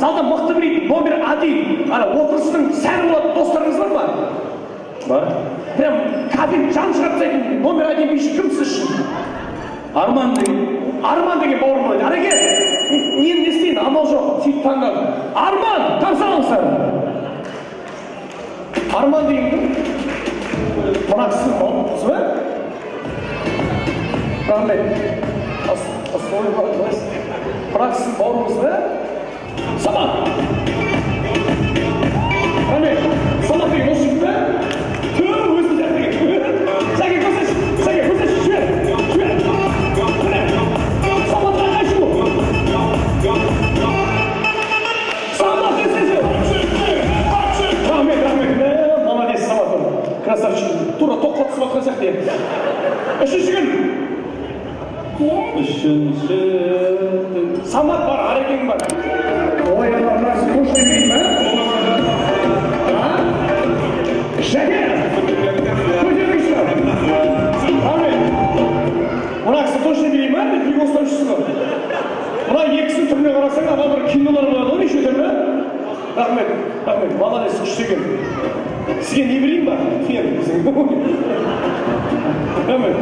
Залда мықты билейтін номер 1. Ана отырыстың сәні болатын достарыңыз бар ма? Бар. Прям кәдімгі жан шығарып тастайтын номер 1 биші кім сіз үшін? Арман деген. Арман деген бауырым бар. Ареке, мен не істейін, амал жоқ, сөйтіп таңдадым. Арман, қарсы алыңыздар. Арман деген кім? Мына кісінің бауыры ба? Рахмет. Ассалаумағалейкум. Мына кісінің бауырыңыз ба? Самат. Рахмет. Самат деген осы жігіт пе? Ту, өзі сияқты екен. Сәке, көрсетші. Сәке, көрсетші, жібер. Жібер. Міне. Саматқа қайшы бұл? Самат, десеңші. Рахмет, рахмет. Молодец, Самат. Красавчик. Тура тоққа түсіп жатқан сияқты. Үшінші күн. Үшінші. Самат бар, Арекең бар. Ой, ана мына скучный билейді ме? А? Жәке! Көтеріңізші. Рахмет. Мына кісі точно билей ме? Биге ұстаушысы ғой. Мына екісінің түріне қарасаң, ана бір кинолар болады ғой, неше түрлі. Рахмет, рахмет, молодец, күшті екен. Сізге не берейін ба? Фен. Рахмет.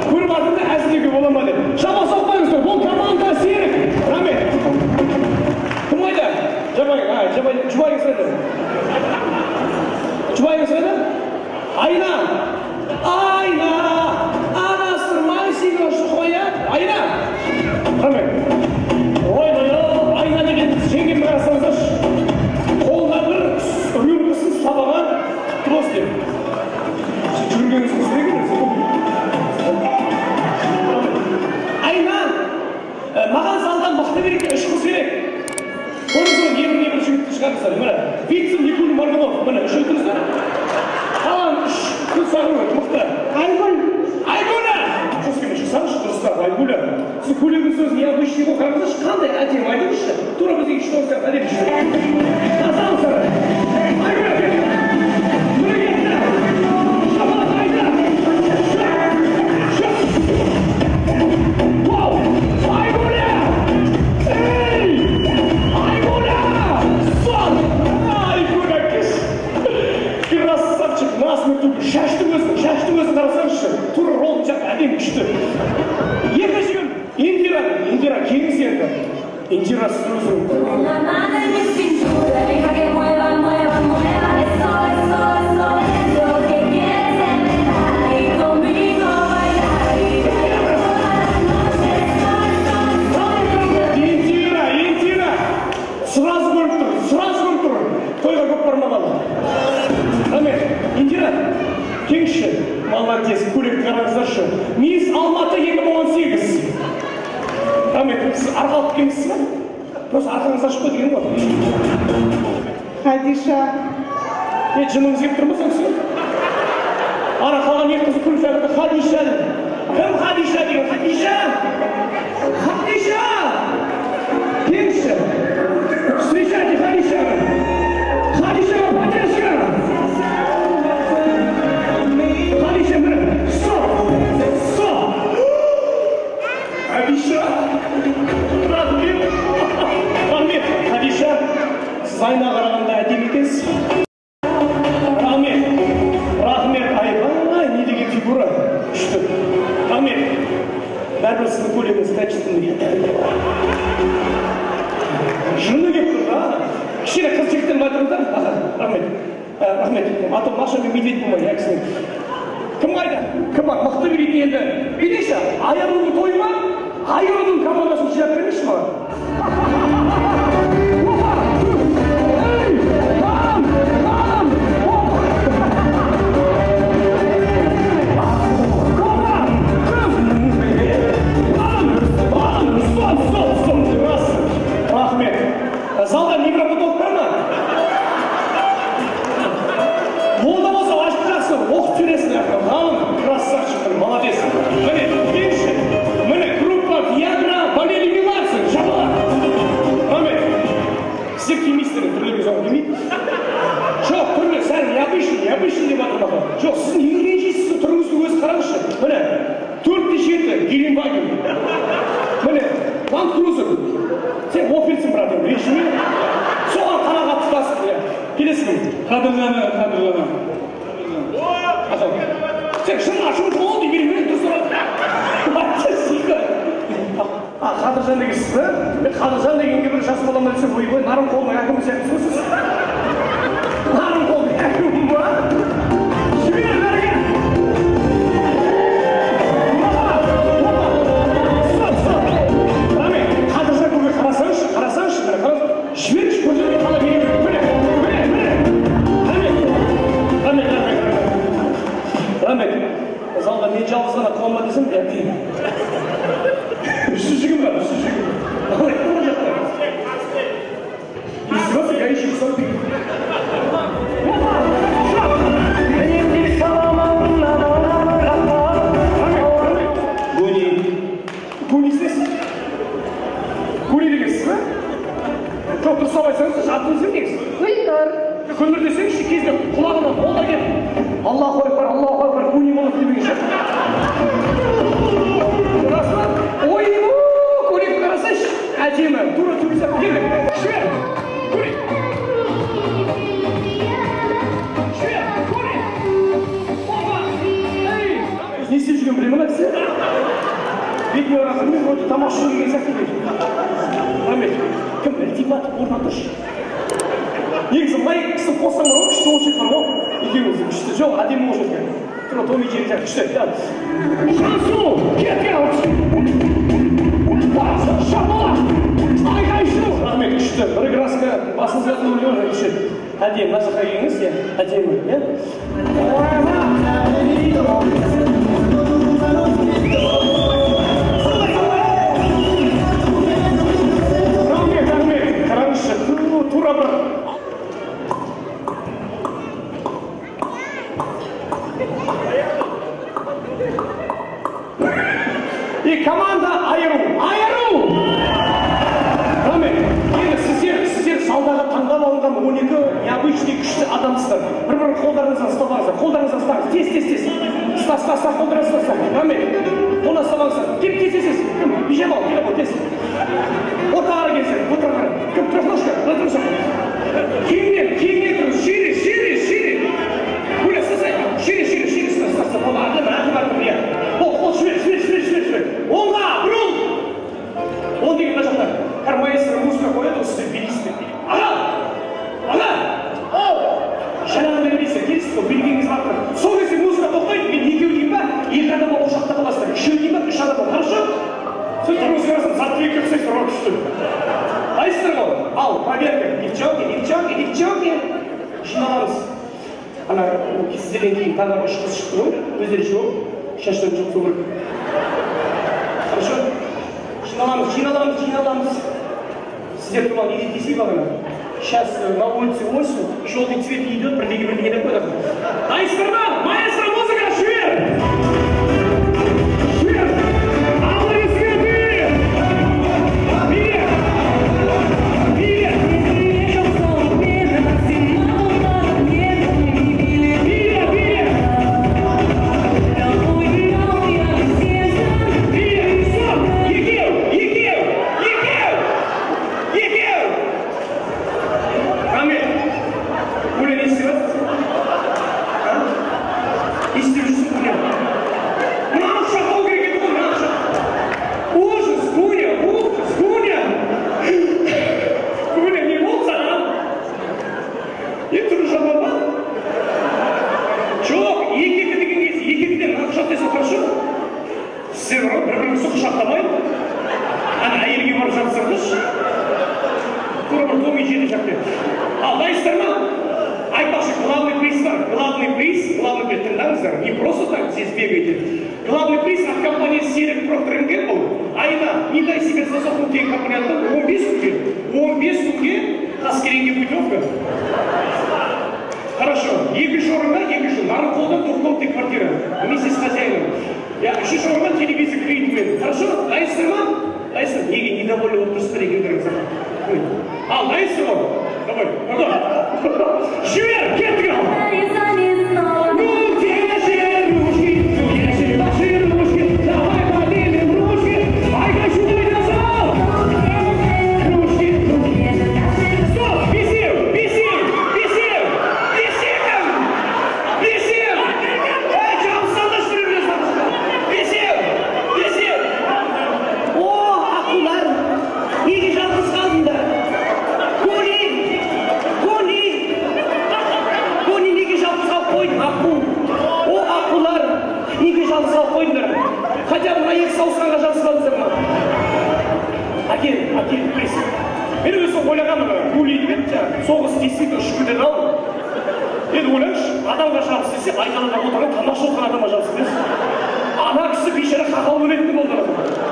Көріп жатырмын да, әзілдеуге бола ма деп. Шапа соқпаңыздар, бұл команда Серік. Рахмет. Кім қайда? Жабай, жабай, жұбайыңыз қайда? Жұбайыңыз қайда? Айна! Айна! Анасырмай сені қояды. Айна! Рахмет. Ой, ой, Айна деген жеңгемді қарасаңыздаршы. Қолына бір рюмкасын ұстап алған дос деп. Жүгіргеніңіз қыз деген. Айна! Маған залдан мықты керек, үш қыз керек. Көрдіңіз ғой, небір небір жігітті шығарыңыздар. Міне, Вицин, Никулин, Моргунов. Міне, үшеу тұрсыздар. Қалған үш қыз сағын мықты. Айгүл. Айгүля! Қыз шықсаңызшы, дұрыстап, Айгүля. Сіз көйлегіңіз өзі необычный ғой, қараңыздаршы, қандай әдемі, айтыңызшы. Тура бізге үш тоғыз сияқты әдемі жүр. Қарсы Айгүля, кел. Міне кетті. Шапалақ, Айна. Шық, шық. Вау! Айгүля! Ей! Айгүля! Сон! Айгүля, кеш! Красавчик, насмерть. Шаштың өзін, шаштың өзін қарасаңызшы. Тура ролл сияқты әдемі күшті. Екінші күн Индира, Индира, келіңіз енді. Индира, сіз өзің. Индира, Индира! Сразу көріп тұр, сразу көріп тұр. Тойға көп бармағалы. Рахмет. Индира, келіңізші. Молодец, көйлекті қараңыздаршы. Мисс Алматы 2018. Рахмет, сіз арқалық келгенсіз ба? Просто арқаңыз ашып қой деген ғой. Хадиша. Не, жыныңыз келіп тұр ма сол кісіге? Ана қалған екі қызы күліп жатыр. Хадиша. Кім Хадиша деген? Хадиша! Хадиша! Келіңізші. Встречайте Хадиша. Хадишаға поддержка! Хадиша, міне. Стоп! Стоп! Хадиша! Рахмет! Рахмет! Хадиша, сіз айна қарағанда әдемі екенсіз. Рахмет! Рахмет! Айбай, не деген фигура. Күшті. Рахмет! Бәрібір сіздің көйлегіңіз качественный. Жыны келіп тұр, а? Кішкене қыз жігіттен былай тұрыңыздар. Аха, рахмет. Рахмет. А то Маша мен медведь болмай, иә кісінің. Кім қайда? Кім бар? Мықты билейтін енді. Билейші, Айарудың тойы ма? Айарудың командасын жинап беріңізші маған. Опа! Ей! Бам! Бам! Опа! Опа! Кім? Бам! Бам! Стоп, стоп, стоп! Рас. Рахмет. Залда микрофон бар ма? Молда болса ашып жақсы, оқып жібересің. Ғалым, красавчик, молодец. Міне, келіңізші. Міне, группа Виагра, Валерий Меладзе, жабыла. Рахмет. Сіздер келмейсіздер, түрлеріңіз оған келмейді. Жоқ, түрлі, сәл необычный, необычный деп жатыр маған. Жоқ, сіздің неге ренжисіз, түріңіздің өзі қараңызшы. Міне, 4-7 Гелендваген. Міне, Ланд Крузер. Сен Опельсің, брат, ренжіме. Қадыржаны, Қадыржаны. Сен шын ашуың болды, бере дұрыс. А, Қадыржан дегенсіз ба? Мен Қадыржан дегенге бір жас балам десем, ойбай, Нарынқолдың әкімі сияқтысыз сіз. Нарынқолдың әкімі ма? Жібер бәрге! Стоп, стоп! Рахмет, Қадыржан көке, қарасаңызшы, қарасаңызшы, міне, қарасаңызшы. Жіберші, көрсетпей қалай бере береді. Міне, міне, міне. Рахмет, рахмет, рахмет, рахмет. Залда мен жалғыз ғана қолыма десем, иә, үшінші кім бар? Үшінші кім? Қалай, кім мына жақта? Естіп жатсың, гаишник ұқсап деген. Опа! Шап! Рахмет, рахмет. Гуни. Гуни сіз? Гуни дегенсіз ба? Жоқ, дұрыстап айтсаңыз, атыңыз кім негізі? Гүлнұр. Гүлнұр десеңізші, кезінде құлағынан молда келіп, Аллаху акбар, Аллаху акбар, гуни болады деген сияқты. Рас па? Ойбу, көрейік, қарасайшы, әдемі, тура тура сияқты. Келдік, жібер, көрейік. Жібер, көрейік. Опа, ей! Не істеп жүрген білемін мына кісі? Бетіне қарасам, мен вроде тамақ ішіп келген сияқты дейді. Рахмет. Кім, ілтипат, орнынан тұршы. Негізі мына екі кісіні қоссаң бар ғой, күшті болушы еді бар ғой. Екеуіңіз күшті, жоқ, әдемі болушы еді. Тура Том и Джерри сияқты, күшті. Жансұлу, кеттік ал. Шапалақ, айқай шу. Рахмет, күшті. Бір краска басыңызға өлген күшті. Әдемі, мына жаққа келіңіз, иә, әдемі, иә. Рахмет, рахмет. Қараңызшы, тура бір. И команда айыру, айыру! Рахмет. Енді сіздер залдағы таңдап алынған 12 необычный күшті адамсыздар. Бір-бір қолдарыңыздан ұстап алыңыздар, қолдарыңыздан ұстаңыз. Тез, тез, тез. Ұста, ұста, ұста, қолдарыңыздан ұста. Рахмет. Қолдан ұстап алыңыздар. Кеп, тез, тез, тез. Кім? Бижамал, келе ғой, тез. Ортаға қарай келсең, ортаға қарай. Кім? Трехножка, мына тұрыңыздар. Кеңінен, кеңінен тұрыңыз. Шире, шире, шире. Гуля, ұстасай. Шире, шире, шире, ұста, ұста, ұста. Болды, әдемі, әдемі, әдемі, иә. Бол, қол, жібер, жібер, жібер, жібер, жібер. Оңға, бұрыл. Он деген мына жақта. Әр маэстро музыка қояды ғой, сіздер билейсіздер. Аға! Аға! Ау! Жаңағыдай билейсіздер, келесіз ғой, билгеніңіз бар тұр. Сол кезде музыка тоқтайды, мен екеу деймін ба, екі адам болып құшақта қаласыздар. Үшеу деймін ба, үш адам болып. Хорошо? Сол тұрмысқа қарасам, Заттыбекке ұқсайсыздар ғой, күшті. Дайынсыздар ғой? Ал, проверка. Девчонки, девчонки, девчонки. Жиналамыз. Ана, сіздерден кейін тағы үш қыз шықты ғой, өздері жоқ, шаштарын жұлып керек. Хорошо? Жиналамыз, жиналамыз, жиналамыз. Сіздер туралы не десей бағана? Сейчас на улице осень, желтый цвет не идет, бірдеңе бірдеңе деп қойды. Дайынсыздар ма? Маэстро, музыка, жібер! Жібер! Аплодисменты! Биле! Биле! Биле, биле! Биле! Стоп! Екеу! Екеу! Екеу! Екеу! Рахмет. Гуля, не істеп жатырсың? А? Не істеп жүрсің, Гуля? Мынаны құшақтау керек еді ғой, мынаны құшақ. Ужас, Гуля, ужас, Гуля! Гуля, не болды саған? Не түрі жаман ба? Жоқ, екі екі деген кезде, екі екіден мынаны құшақтайсың, хорошо? Сіздер бар ғой, бір-біріңізді құшақтамай, ана әйелге барып жатсаңызшы. Тура бір Том и Джерри сияқты. Ал, дайынсыздар ма? Айтпақшы, главный приз бар. Главный приз, главный приз, тыңдаңыздар, не просто так здесь бегаете. Главный приз от компании Серік Procter Gamble. Айына, не дай себе засохнуть деген компаниядан 15 күнге, 15 күнге Қаскелеңге путевка. Хорошо. Екінші орынға, екінші, Нарынқолдан двухкомнатная квартира. Вместе с хозяином. Я үшінші орынға телевизор кредитімен. Хорошо? Дайынсыздар ма? Дайынсыздар? Неге недовольны болып тұрсыздар екеулеріңіз? Ал, дайынсыздар ғой? Давай, давай. Жібер, кеттік ал. Ну, где же ручки? Где же ваши ручки? Давай поднимем ручки. Айқай шу зал. Ручки. Стоп, бесеу, бесеу, бесеу, бесеу. Ойлағанмын, Гули деп еді, сол қыз тиіспейді, ұшып кетеді ау. Енді ойлаңызшы, адамға жабыс десе, айналада отырған тамаша отырған адамға жабыс десе. Ана кісі бейшара қақалып өлетін болды.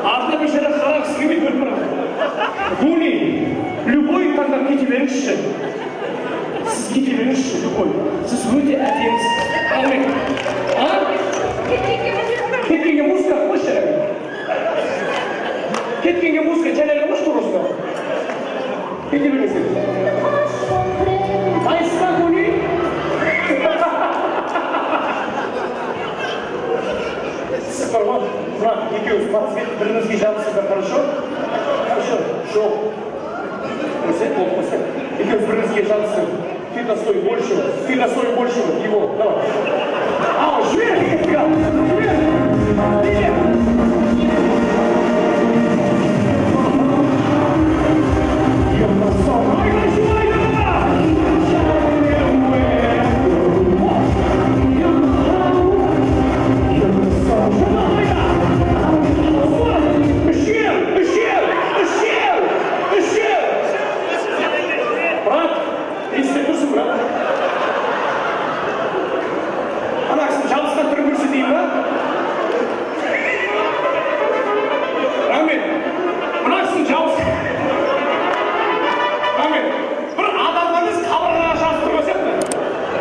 Артына бейшара қарағысы келмейді, өліп барады. Гули, любой таңдап кете беріңізші. Сіз кете беріңізші, любой. Сіз өте әдемісіз. Рахмет. А? Кеткенге музыка қойшы. Кеткенге музыка жәләлі қойшы тұрғызды. Кете беріңіздер. Дайсыз Гули? Сіз бар ғой, мына екеуіңіз батыс біріңізге жабысыздар, хорошо? Хорошо, жоқ. Қойсай, болды, қойсай. Екеуіңіз біріңізге жабысыздар. Ты достоин большего, ты достоин большего, его, давай. Ал, жібер, жібер, жібер. Үшеу, үшеу. Брат, не істеп тұрсың, брат? Ана кісінің жабысқан түрін көрсетейін ба? Рахмет. Мына кісінің жабысқан. Рахмет. Бір адамға емес, қабырғаға жабысып тұрған сияқты.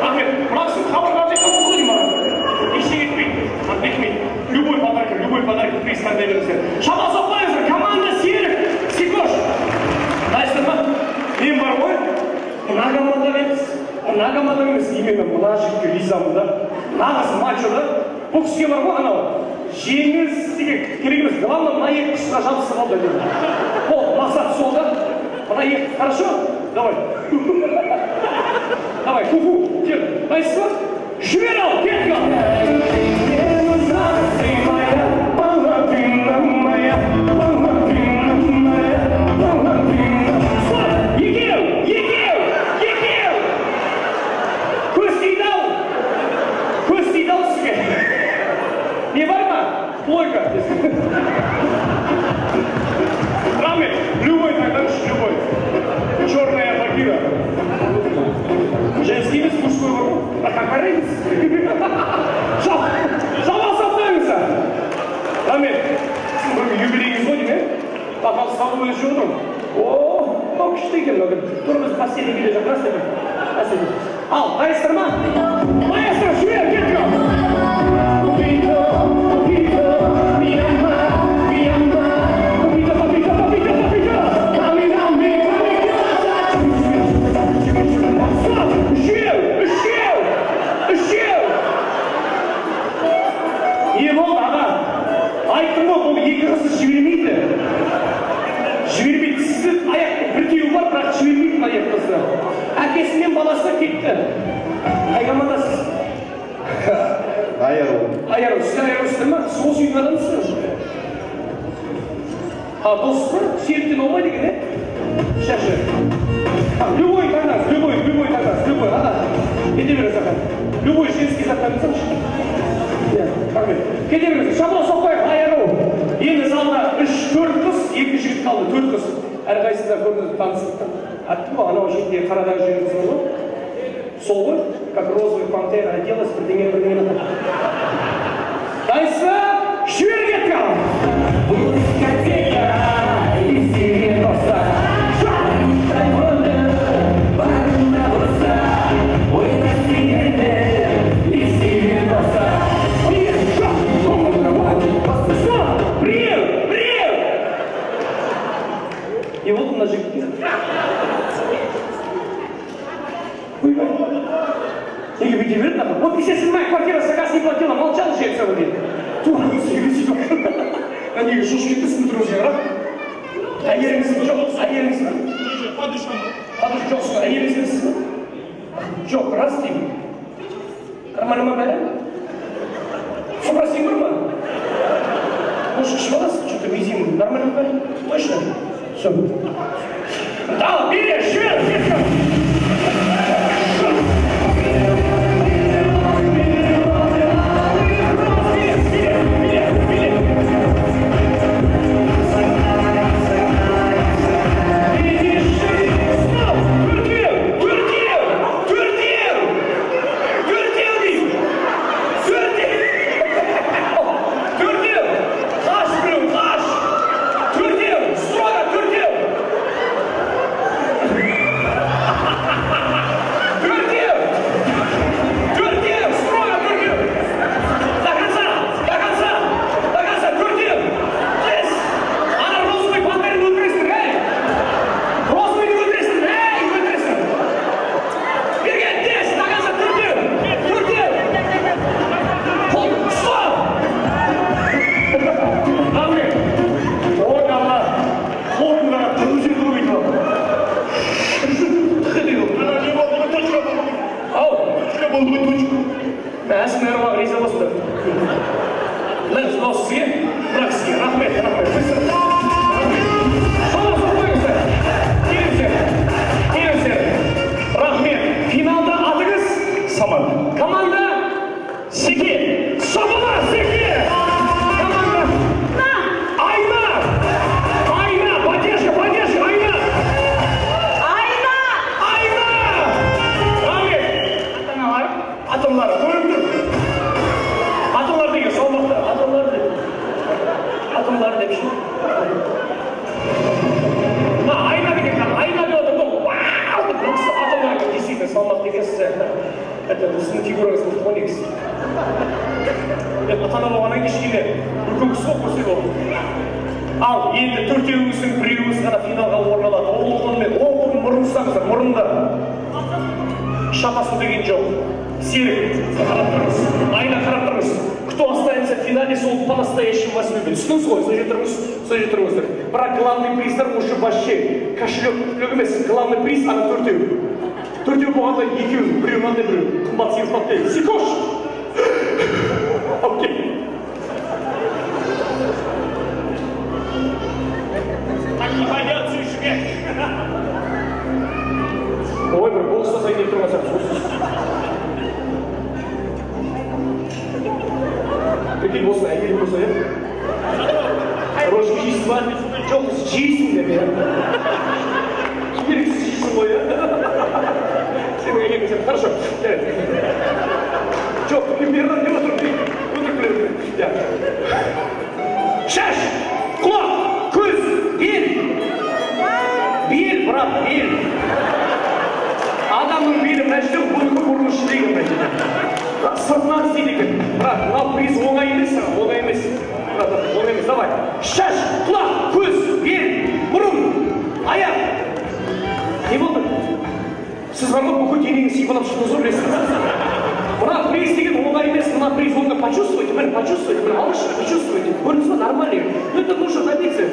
Рахмет. Мына кісінің қабырғаға жабысып тұр деймін маған. Ештеңе етпейді. Рахмет. Любой подарок, любой подарок, приз таңдай беріңіздер. Шапалақ соқпаңыздар. Команда Серік, Сикош. Дайсыздар ма? Мен бар ғой, мына командаға емес, мына командаға емес, именно мына жігітке ризамын да. Нағыз мачо да. Бұл кісіге бар ғой, анау жеңіс деген керек емес. Главное, мына екі кісіге жабысып алды. Болды, мақсат сол да. Мына екі, хорошо? Давай. Давай, фу-фу, кел. Дайсыз ба? Жібер ал, кеттік ал. Ты моя, половина моя, половина моя, половина. Стоп! Екеу, екеу, екеу! Көз тиді ау! Көз тиді ау сізге. Не бар ма? Плойка. Рахмет, любой таңдаңызшы, любой. Черная багира. Женский емес, мужской бар ғой. А какая разница? Жамал сақтаңыздар. Рахмет. Сіздің бүгін юбилейіңіз ғой деймін, е? Бокал салып өзі жүріп отырмын. О, мынау күшті екен мынау. Тура біз постельный келе жатырмыз. Ал, дайынсыздар ма? Маэстро, жібер, кеттік ал. Стоп! Үшеу, үшеу, үшеу! Не болды, аға? Айттым ғой, бұл екі қызды жібермейді. Жібермейді. Сізді аяқ бір теуі бар, бірақ жібермейді мына екі қызды. Әкесі мен баласы кетті. Қай командасыз? Айару. Айару. Сіз айарусыздар ма? Сіз осы үйдің адамысыз ба? А, доссыз ба? Серіктен болмайды екен, е? Шашы. Любой таңдаңыз, любой, любой таңдаңыз, любой. Ана, кете беріңіз, аға. Любой женский зат таңдасаңызшы. Иә, рахмет. Кете беріңіз. Шапалақ соқпайық, Айару. Енді залда 3-4 қыз, 2 жігіт қалды, 4 қыз. Әрқайсысы көрдіңіз, таныстық. Айттым ғой, анау жігітке қарадан жүрген қыз бар ғой. Сол ғой, как розовый пантера оделась, бірдеңе бірдеңе. Дайынсыз ба? Жібер, кеттік ал. Бұл дискотека из 90-х. Біреу, біреу! Не болды мына жігітке? Ойбай. Неге бүйте береді нахуй? Вот 57-я квартира за газ не платила, молчал же я целый день. Тура сөйтіп. Неге шошып кетті сіздің түріңізге қарап? Әйеліңіз жоқ, әйеліңіз бе? Подружкам. Подружка жоқ, сіз әйеліңіз емессіз бе? Жоқ, рас деймін. Нормально ма бәрі? Супрастин бар ма? Может, ішіп аласыз? Что-то мизим. Нормально ма бәрі? Точно? Все. Ал, бері, жібер, кеттік. Биле, биле, биле. Мынау сізге, мына кісіге. Рахмет, рахмет. Шаласыз қойыңыздар. Келіңіздер. Келіңіздер. Рахмет. Финалда атыңыз Самат. Команда Секе. Шапалақ Секе. Команда Айна. Айна. Поддержка, поддержка. Айна. Айна! Айна. Рахмет. Ата-аналар. Ата-аналар көрініп тұр. Ата-аналар деген салмақты. Ата-аналар деп. Ата-аналар деп ше. Мына Айна деген, Айна деп отыр ғой. Вау деп бұл кісі ата-аналар действительно салмақты екенсіз. Это сіздің фигураңыз мықты ғой негізі. Енді ата-ана болғаннан кейін кішкене үлкен кісі ғой көрсе болады. Ал енді төртеуіңіздің біреуіңіз ғана финалға орын алады. Оң қолмен, оң қолын мұрын ұстаңыздар, мұрынды. Шатасу деген жоқ. Серік, қарап тұрыңыз. Айна, қарап тұрыңыз. Кто останется в финале, сол по-настоящему вас любит. Түсіндіңіз ғой, сол жерде тұрыңыз, сол жерде тұрыңыздар. Бірақ главный приздар уже вообще кошелек емес, главный приз ана төртеу. Төртеу болғанда екеу, біреу мынандай, біреу қымбат сыйлық алып келді. Сикош! Окей. Так не пойдет, Сүйшібек. Ой, бір бокс жасайын деп тұрған сияқтысыз. Прикинь, осыны әйелім болса, иә? Рожки жейсің ба? Жоқ, жейсің деп, иә? Еріксіз жейсің ғой, иә? Сенің әйелің сияқты. Хорошо. Жарайды. Жоқ, мен бердім деп отырмын. Өтірік білемін. Иә. Шаш, құлақ, көз, бел. Бел, брат, бел. Адамның белі мына жерде, бұнікі мұрнының ішіндегі мына жерде. Сыртынан істейді екен. Брат, мынау приз оңай емес саған, оңай емес. Брат, оңай емес, давай. Шаш, құлақ, көз, бел, мұрын, аяқ. Не болды? Сіз бар ғой, бүкіл денеңізді сипалап шықтыңыз ғой, білесіз. Мына приз деген оңай емес, мына приз оңай. Почувствуйте, міне, почувствуйте, міне, алыңызшы, почувствуйте. Көрдіңіз ба, нормально. Ну, это нужно добиться.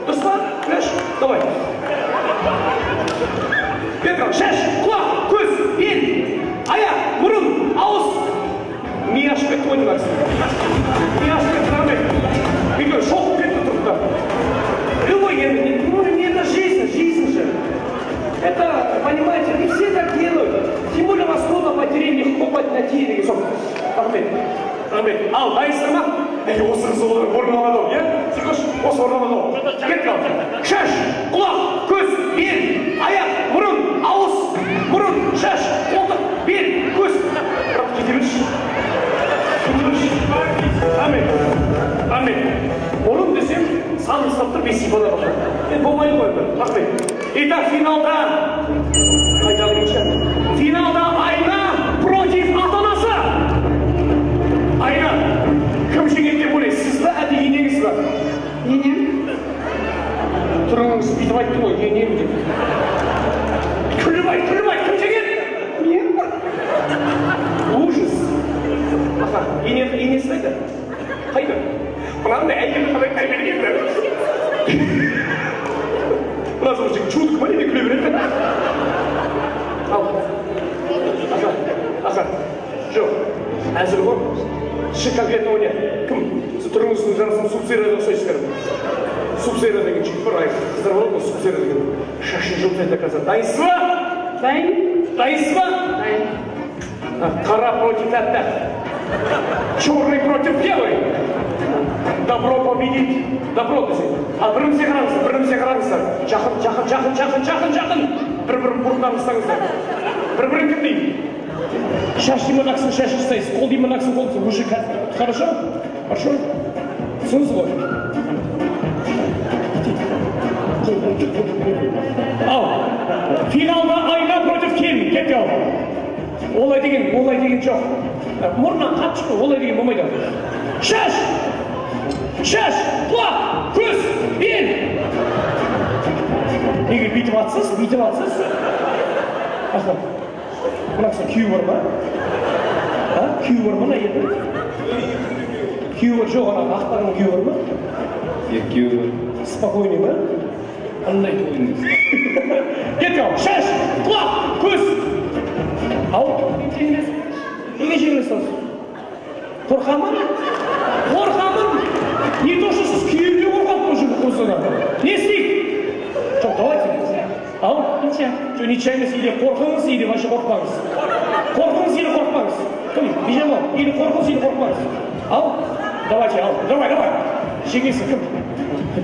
Дұрыс па? Күләш, давай. Петр, шаш, құлақ, көз, бел, аяқ, мұрын, ауыз. Ми ашып кетті ғой мына кісі. Ми ашып кетті, рахмет. Үйге шоқып кетті тұрды да. Любой енді, ну, это жизнь, жизнь же. Это, понимаете, не все так делают. Тем более вас трудно потереть, легко найти деген сол. Рахмет. Рахмет. Ал, дайынсыздар ма? Ей, осы қыз орын алады ғой, иә? Сикош, осы орын алады ғой. Кеттік ал. Шаш, құлақ, көз, бел, аяқ, мұрын, ауыз, мұрын, шаш, қолтық, бел, көз. Бірақ кете берші. Кете берші. Рахмет. Рахмет. Мұрын десем, санын ұстап тұр, бес сипалап отыр. Енді болмайды ғой енді. Рахмет. Итак, финалда қайдағы неше? Финалда Айна против ата-анасы. Айна, кім жеңеді деп ойлайсыз? Сіз бе, әлде енеңіз бе? Енем. Түріңіз бүйтіп айтты ғой, енем деп. Күліп айт, күліп айт, кім жеңеді? Мен. Ужас. Аха, енесі қайда? Қайда? Мынандай әйелді қалай тәрбиелеген? Мына жігіт чудик ма, не күле береді? Ал. Аха, аха. Жоқ, әзір ғой. Ші конкретно ойна. Кім? Сіз түріңіздің жарасын Субсира ұқсайсыз кәдімгі. Субсира деген жігіт бар, ай, қыздар болады ғой, Субсира деген. Шашын жұлып до конца. Дайынсыз ба? Дайын. Дайынсыз ба? Дайын. Қара против аппақ. Черный против белый. Добро победит. Добро десең. Ал бірімізге қараңыздар, бірімізге қараңыздар. Жақын, жақын, жақын, жақын, жақын, жақын. Бір-бірін мұрнынан ұстаңыздар. Бір-бірін кім дейді? Шаш деймін мына кісінің шашын ұстайсыз, қол деймін мына кісінің қолын ұстайсыз. Уже хорошо? Хорошо? Түсіндіңіз ғой? Ал, финалда Айна против келін. Кетті ал. Олай деген, олай деген жоқ. Мұрнынан қатты шықты, олай деген болмайды. Шаш! Шаш, құлақ, көз, бел. Неге бүйтіп атсыз, бүйтіп атсыз? Аха. Мына кісінің күйеуі бар ма? А? Күйеуі бар ма мына әйелдің? Күйеуі бар, жоқ, ана ақтарының күйеуі бар ма? Екеуі бар. Спокойный ма? Қандай тойыңыз? Кеттік ал. Шаш, құлақ, көз. Ал. Неге жеңілесіз? Қорқамын. Қорқамын. Не то, что сіз күйеуге қорқады бұл жігіт қойсана. Не істейік? Жоқ, давайте. Ал? Ничья. Жоқ, ничья емес, или қорқыңыз, или вообще қорықпаңыз. Қорқыңыз, или қорықпаңыз. Кім? Бижамал, или қорқыңыз, или қорықпаңыз. Ал? Давайте, ал. Давай, давай. Жеңесің, кім?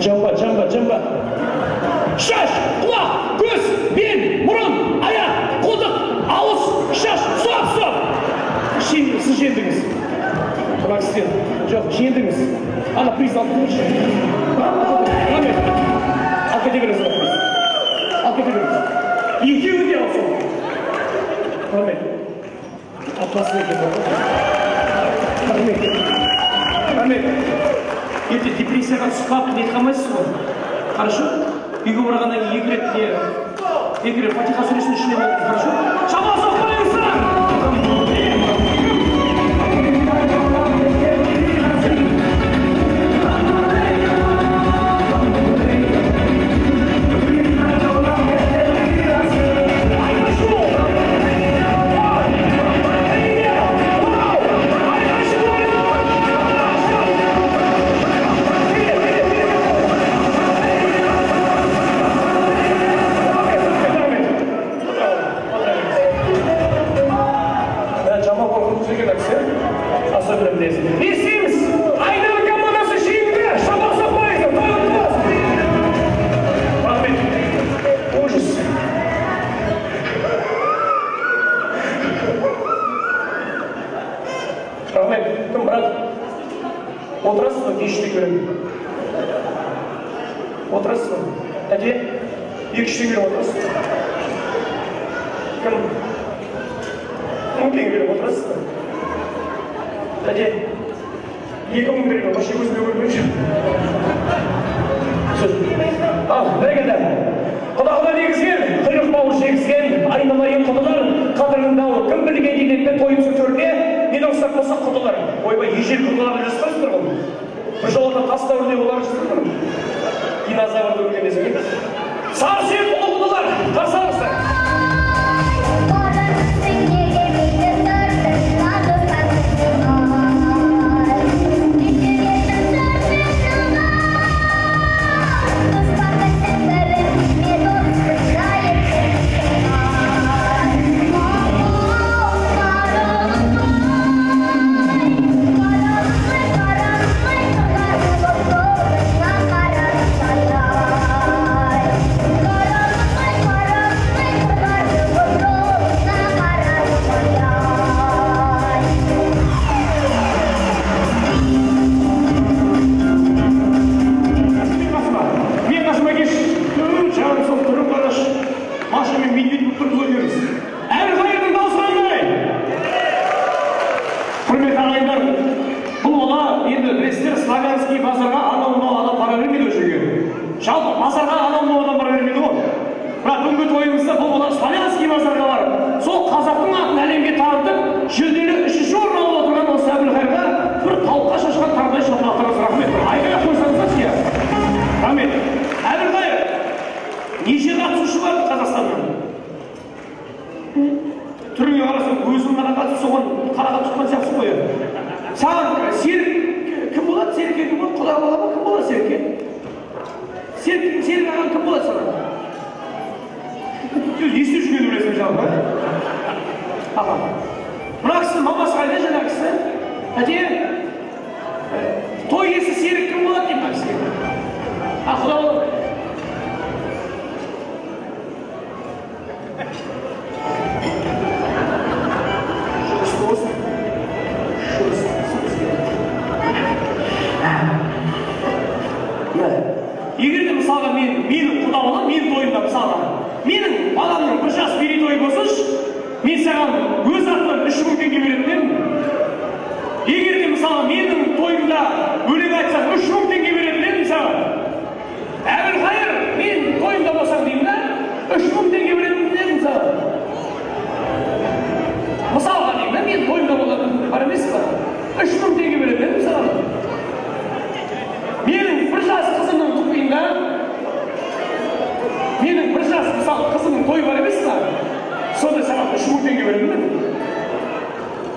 Жамба, жамба, жамба. Шаш, құлақ, көз, бел, мұрын, аяқ, қолтық, ауыз, шаш. Стоп, стоп! Сіз жеңдіңіз. Мына кісіден. Жоқ, жеңдіңіз. Ана приз алып келіңізші. Рахмет. Алып кете беріңіз, приз. Алып кете беріңіз. Екеуі де алсын. Рахмет. Апасы екен. Рахмет. Рахмет. Ертең депрессияға түсіп қалып не қалмайсыз ғой. Хорошо? Үйге барғаннан кейін екі рет Фатиха сүресін ішіне болып, хорошо? Шамал соқпайсың!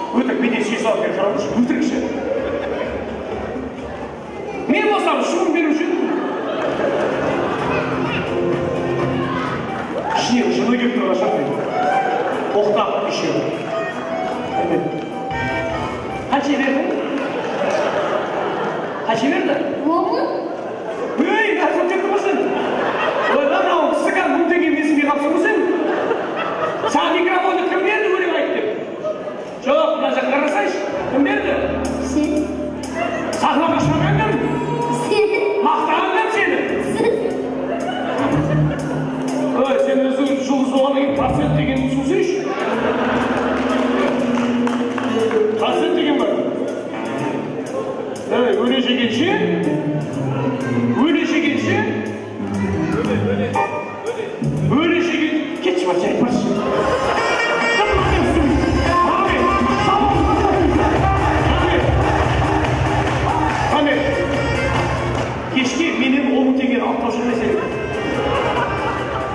Өтірік, менен сүйе салып бер, қараңызшы, өтірікші. Мен саған 3 мың беруші едім. Ішіне жылы келіп тұрған шығар мен. Тоқтап еще. Қанша бердің? Қанша берді? 10 мың. Ей, нәрсе кеттің ғой сен. Ойла, мынау кісі қазір 1000 теңге менсінбей қалыпсың ғой сен. Саған микрофонды кім берді өлең айт деп? Жоқ, мына жаққа қарасайшы. Кім берді? Сен. Сахнаға шығарған кім? Сен. Мақтаған кім сені? Сіз. Ой, сен өзің жұлдыз болғаннан кейін процент дегенді түсінсейші. Процент деген бар. Ей, өле жегенше, өле жегенше, өле жеген, кетші бар, жай баршы. Кешке менен 10 мың теңгені алып тастап жүрмесең.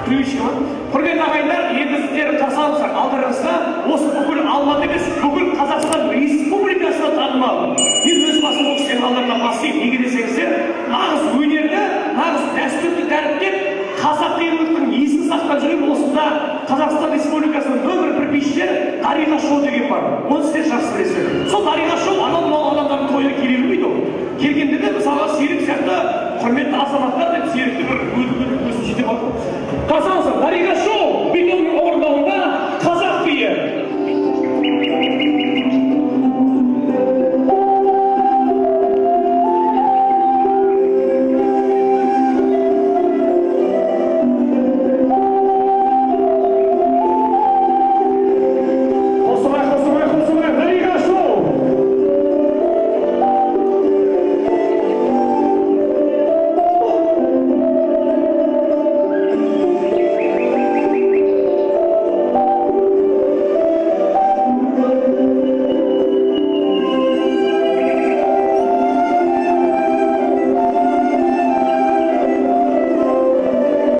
Привычка ма? Құрметті ағайындар, енді сіздер қарсы алыңыздар. Алдарыңызда осы бүкіл Алматы емес, бүкіл Қазақстан Республикасына танымал. Мен өз басым бұл кісілердің алдарына бас иемін. Неге десеңіздер, нағыз өнерді, нағыз дәстүрді дәріптеп, қазақилықтың есін сақтап жүрген осында Қазақстан Республикасының нөмір бір бишілер Дариға Шоу деген бар. Оны сіздер жақсы білесіздер. Сол Дариға Шоу анау мынау адамдардың тойына келе бермейді ол. Келгенде де мысалға Серік сияқты құрметті азаматтар деп Серікті бір өзін жетіп алды. Қарсы алыңыздар, Дариға Шоу бидің орындауында.